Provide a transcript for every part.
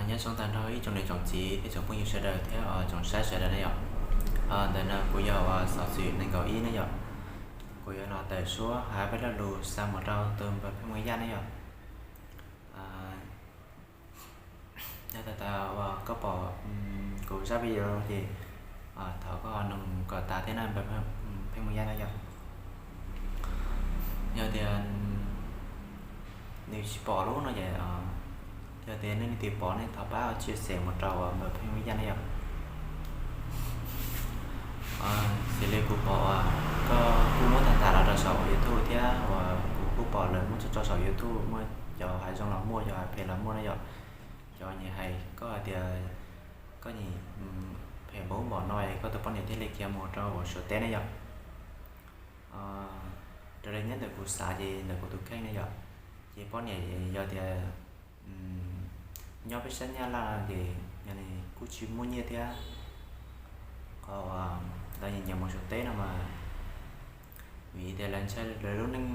Nyob zoo tag nrho ib tsoom niam tsoom txiv thiab tsoom phooj ywg sawv daws thiab tsoom saib sawv daws na yom. Ntawm no kuv yog uas xov xwm nees nkaum ib na yom. Kuv yuav los tawm suab hais peb lo lus xa mus rau tus npawg Pheej Muaj Yaj na yom. Yog tas tas uas koj pom kuv zaj video ces thov koj ho noog kom tas thiab na npawg Pheej Muaj Yaj na yom. Yog tias nws tsis pom lub no ces, yog tias nej leej twg pom nej thov pab chia sẻ mus rau uas npawg Pheej Muaj Yaj na yom. Xws li kuv pom uas koj kuj muab tag tas los rau saum YouTube thiab uas kuv kuj pom lawv muab tso tso saum YouTube, muaj cov hais zoo los muaj, cov hais phem los muaj na yom. Cov nyiam hais koj hais tias koj nyiam phem npaum npaum no es koj tus poj niam thiaj li khiav mus rau uas Suav teb na yom. Raws li nyob ntawm kuv xav ces ntawm kuv tus kheej na yom, ces poj niam yog tias nyob peb sab Nyab Laj no ces yog li kuj tsis muaj nyiaj thiab. Qhov uas lawv nyiam nyiam mus Suav teb no mas vim tias lawv ntshai lawv lub neej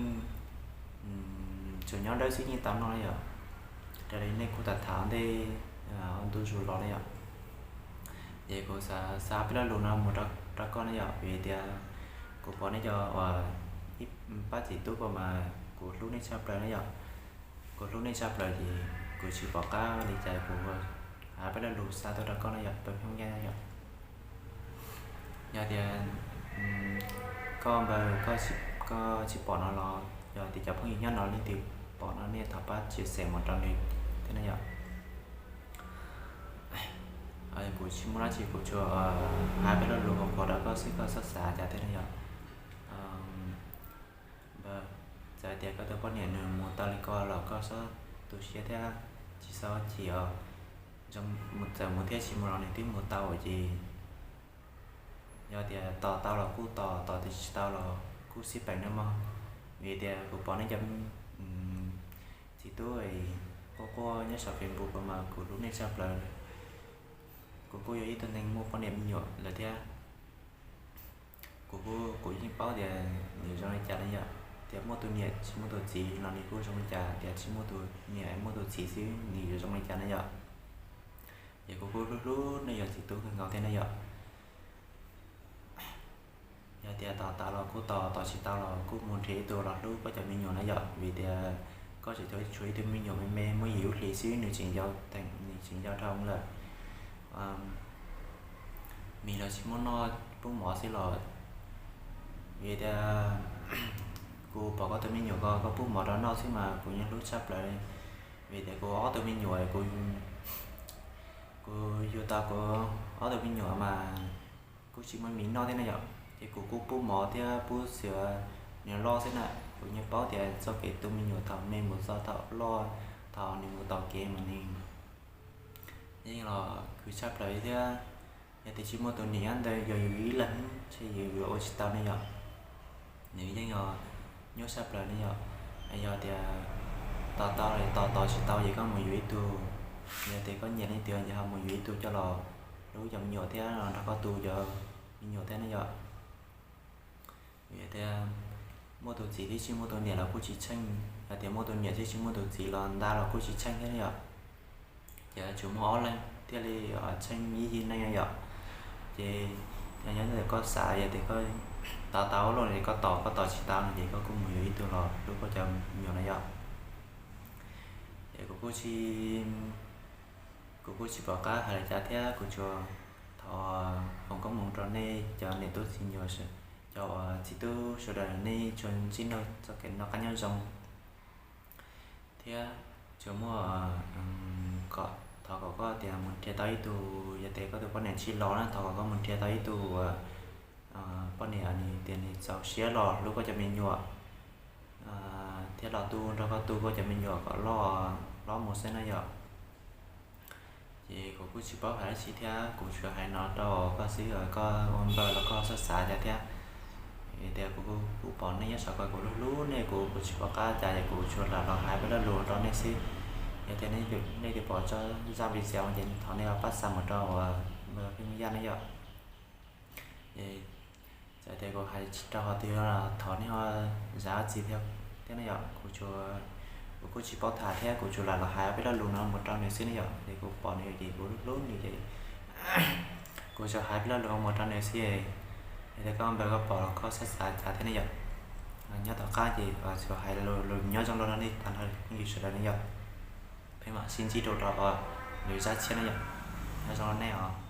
tsuas nyob dawb xib nyij tau no na yom. Raws li nej kuj tham tham ntej ntu zus los na yom. Ces kuv xav xa peb lo lus no mus rau koj na yom, vim tias kuv pom nej cov uas ib pab txiv tub ko mas kuv hlub nej tshaj plaws na yom. Kuv hlub nej tshaj plaws ces kuv tsis pom qab li cas kuv hais peb lo lus xa tuaj rau koj na yom, peb phooj ywg na yom. Yog tias koj npawg koj tsis pom no los yog tias cov phooj ywg nyob no leej twg pom no nej thov pab chia sẻ mus rau nws thiab na yom. Kuv tsis muaj dab tsi, kuv tsuas hais peb lo lus qhuas qhuas rau koj xwb, koj txhob xav cas thiab na yom. Txawm tias koj tus poj niam nws mus tau li ko los koj txhob tu siab thiab tsis txhob chim os. Txawm mus thiab tsis mus los nws twb mus tau ces yog tias tos tau los kuj tos, tos tsis tau los kuj xij peem na mog. Vim tias kuv pom nej cov txiv tub quaj quaj nyob saum Facebook ko mas kuv hlub nej tshaj plaws. Kuv kuj yog ib tug neeg muaj poj niam me nyuam lawm thiab. Kuv kuj, kuv yeej paub tias nws zoo li cas na yom, tias muaj tus niam tsis muaj tus txiv los nws kuj zoo li cas, tias tsis muaj tus niam muaj tus txiv xwb nws yuav zoo li cas na yom. Ces kuv kuj hlub hlub nej cov txiv tub kawg nkaus thiab na yom. Yog tias tos tau los kuj tos, tos tsis tau los kuj mus nrhiav ib tug los hlub koj cov me nyuam na yom, vim tias koj tseem tshuav ib tug me nyuam me me muaj yim lub hli xwb, nws tseem yau, nws tseem yau dhau lawm. Mis los tsis muaj noj, pub mov xwb los, vim tias kuv pom koj tus me nyuam ko, koj pub mov rau noj xwb mas kuv yeej hlub tshaj plaws li. Vim tias kuv ob tug me nyuam, kuv, kuv yug tau kuv ob tug me nyuam mas kuj tsis muaj mis noj thiab na yom, ces kuv kuj pub mov thiab pub xiav nws loj xwb na. Kuv yeej paub tias txoj kev tu me nyuam thaum me mus txog thaum loj, thaum nws mus tom kev mas nws yeej los khwv tshaj plaws li thiab. Yog tias tsis muaj tus niam ntawd yog yus ib leeg ntshe yus yuav ua tsis tau ne yom. Nws yeej yog nyuaj tshaj plaws ne yom. Yog tias tos tau los tos, tos tsis tau ces koj mus yuav ib tug. Yog tias koj nyiam leej twg ces ho mus yuav ib tug coj los hlub cov me nyuam thiab los nrog koj tu cov me nyuam thiab ne yom. Vim tias muaj tus txiv thiab tsis muaj tus niam los kuj tsis tsheej, yog tias muaj tus niam thiab tsis muaj tus txiv los ntag los kuj tsis tsheej thiab ne yom. Ces tsuas muaj ob leeg thiaj li tsheej ib yig neej yom. Ces yog nyob ntawm koj xav, yog tias koj tos tau lawm ces koj tos, koj tos tsis tau no ces koj kuj mus yuav ib tug los hlub koj cov me nyuam na yom. Ces kuv kuj tsis, kuv kuj tsis pom qab hais li cas thiab, kuv tsuas thov foom koob hmoov rau nej cov niam tub txiv nyuam, cov uas txiv tub sawv daws nej tsuas ntsib nrog txoj kev noj qab nyob zoo. Thiab tsuas muaj kom, thov kom koj tias mus nrhiav tau ib tug, yog tias koj tus poj niam tsis los na, thov kom koj mus nrhiav tau ib tug poj niam tias nws txaus siab los hlub koj cov me nyuam thiab los tu nrog koj tu koj cov me nyuam kom loj, loj mus xwb na yom. Ces kuv kuj tsis paub hais dab tsi thiab, kuv tsuas hais no rau koj xwb, koj ua npawg los koj txhob xav cas thiab. Tias kuv, kuv pom nej nyob saum ko kuv hlub hlub nej, kuv, kuv tsis pom qab cas es kuv tsuas lam los hais peb lo lus rau nej xwb. Yog tias nej twb pom txoj zaj video ces thov nej ho pab xa mus rau uas npawg Pheej Yaj ne yom. Txawm tias kuv hais tsis raug qhov twg los thov nej ho zam txim thiab ne yom. Kuv tsuas Kuv kuj tsis paub tham thiab, kuv tsuas lam los hais peb lo lus no mus rau nws xwb ne yom. Es kuv pom nws ces kuv hlub nws ces kuv tsuas hais peb lo lus mus rau nws xwb. Es thiab koj npawg koj pom los koj txhob xav cas thiab ne yom. Nyob tom qab ces tsuas hais lus nyob zoo rau nej tag nrho phooj ywg sawv daws ne yom. Peb mam sib ntsib dua rau lwm zaj tshiab ne yom. Nyob zoo nej os.